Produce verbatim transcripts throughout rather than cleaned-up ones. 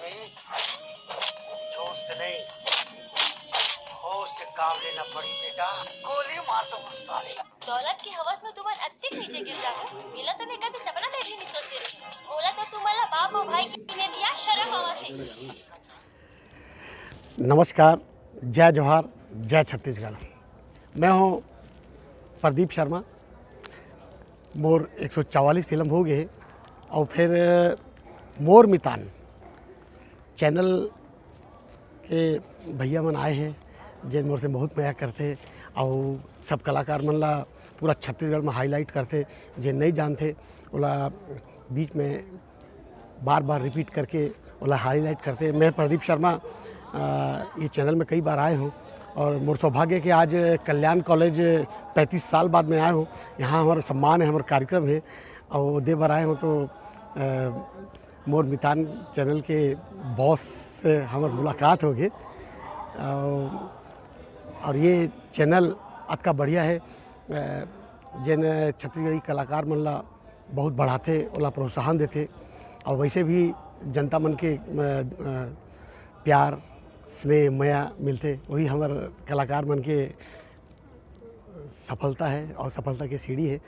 जोश से नहीं, होश से काम लेना पड़ी बेटा। गोली मार दो साले। दौलत के हवस में तुमन अतिक नीचे गिर जाहू, एला तो मैं कभी सपना में भी नहीं सोचे रही। मोला तो तुमन ला बाप अउ भाई के नेतिया शरम आवत हे। नमस्कार, जय जोहार, जय छत्तीसगढ़। मैं हूँ प्रदीप शर्मा। मोर एक सौ चवालीस फिल्म हो गए हे अउ फिर मोर मितान चैनल के भैया मन आए हे, जेन मोर से बहुत मया करथे अउ सब कलाकार मन ला पूरा छत्तीसगढ़ में हाईलाइट करथे। जे नहीं जानथे, ओला बीच में बार बार रिपीट करके ओला हाईलाइट करथे। मैं प्रदीप शर्मा, अ, ये चैनल में कई बार आए हूँ और मोर सौभाग्य कि आज कल्याण कॉलेज पैंतीस साल बाद मैं आए हूँ। यहाँ हमारा सम्मान है, हमारा कार्यक्रम है और दे बार आए हूँ तो, अ, मोर मितान चैनल के बॉस से हमार मुलाकात हो गए। और, और ये चैनल अतका बढ़िया है, अ, जेन छत्तीसगढ़ी कलाकार मन ला बहुत बढ़ाथे, ओला प्रोत्साहन देथे। और वैसे भी जनता मन के, अ, अ, प्यार, स्नेह, मया मिलथे, वही हमर कलाकार मन के सफलता है और सफलता के सीढ़ी है। अ,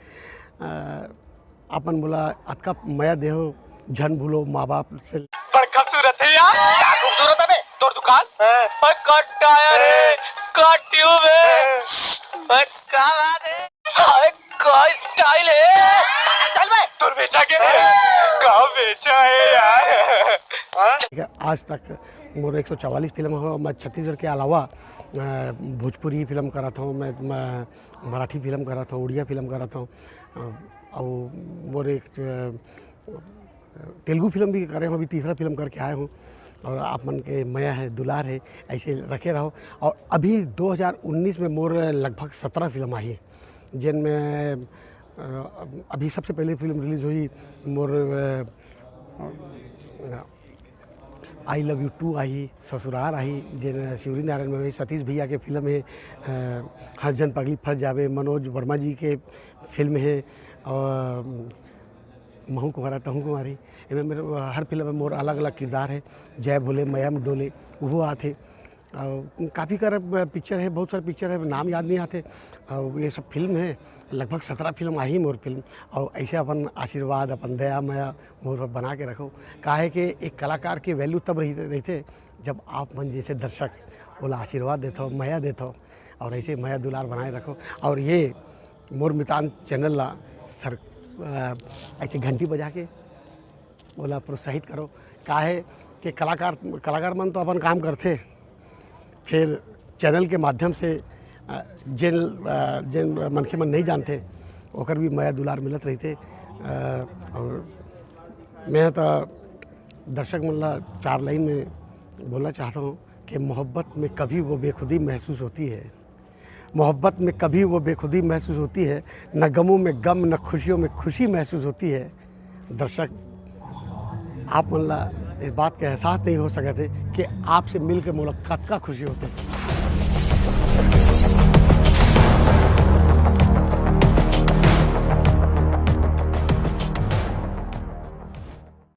आप मन मोला अतका मया देहो, झन भूलो माँ बाप से। बड़ खूबसूरत है यार। क्या खूबसूरत है बे? तोर दुकान? हाँ। ओए, का टायर है, का ट्यूब है, ओए, का बात है? अरे, का स्टाइल है? चल बे। तोर बेचा के नहीं? का बेचा है यार? हाँ? ठीक है, आज तक मोर एक सौ चवालीस फिल्म हो, मैं छत्तीसगढ़ के अलावा, अ, भोजपुरी फिल्म करत हूँ, मैं, मैं मराठी फिल्म करत हूँ, उड़िया फिल्म करत हूँ, अ, और मोर एक, अ, तेलुगु फिल्म भी करे हूँ, अभी तीसरा फिल्म करके आए हूँ। और आप मन के मया है, दुलार है, ऐसे रखे रहो। और अभी दो हज़ार उन्नीस में मोर लगभग सत्रह फिल्म आई, जिनमें, अ, अभी सबसे पहले फिल्म रिलीज हुई मोर, अ, आई लव यू टू आई, ससुरार आई, जेन शिवरी नारायण में हुई, सतीश भैया के फिल्म है, अ, हर जन पगली फंस जावे, मनोज वर्मा जी के फिल्म है, और महू कुंवारा तहू कुंवारी। एमे मेरे हर फिल्म में मोर अलग-अलग किरदार है। जय भोले, मया में डोले, वो आथे। और काफ़ी सारा पिक्चर है, बहुत सारे पिक्चर है, नाम याद नहीं आते। और ये सब फिल्म है, लगभग सत्रह फिल्म आही मोर फिल्म। और ऐसे अपन आशीर्वाद, अपन दया मया मोर पर बना के रखो। काहे के एक कलाकार के वैल्यू तब रही, रहते, जब आप मन जैसे दर्शक ओला आशीर्वाद देथो, मया देथो। और ऐसे मया दुलार बनाए रखो। और ये मोर मितान चैनल ला सर, अ, ऐसे घंटी बजा के ओला प्रोत्साहित करो। काहे के कलाकार, कलाकार मन तो अपन काम करथे, फिर चैनल के माध्यम से, अ, जेन, अ, जेन मनखे मन नहीं जानथे, ओकर भी मया दुलार मिलत रहिथे। अ, और मैं तो दर्शक मन ला चार लाइन में बोलना चाहता हूँ कि मोहब्बत में कभी वो बेखुदी महसूस होती है, मोहब्बत में कभी वो बेखुदी महसूस होती है, न गमों में गम, न खुशियों में खुशी महसूस होती है। दर्शक, आप मन ला इस बात का एहसास नहीं हो सकत है कि आपसे मिलके मोला कतका खुशी होथे।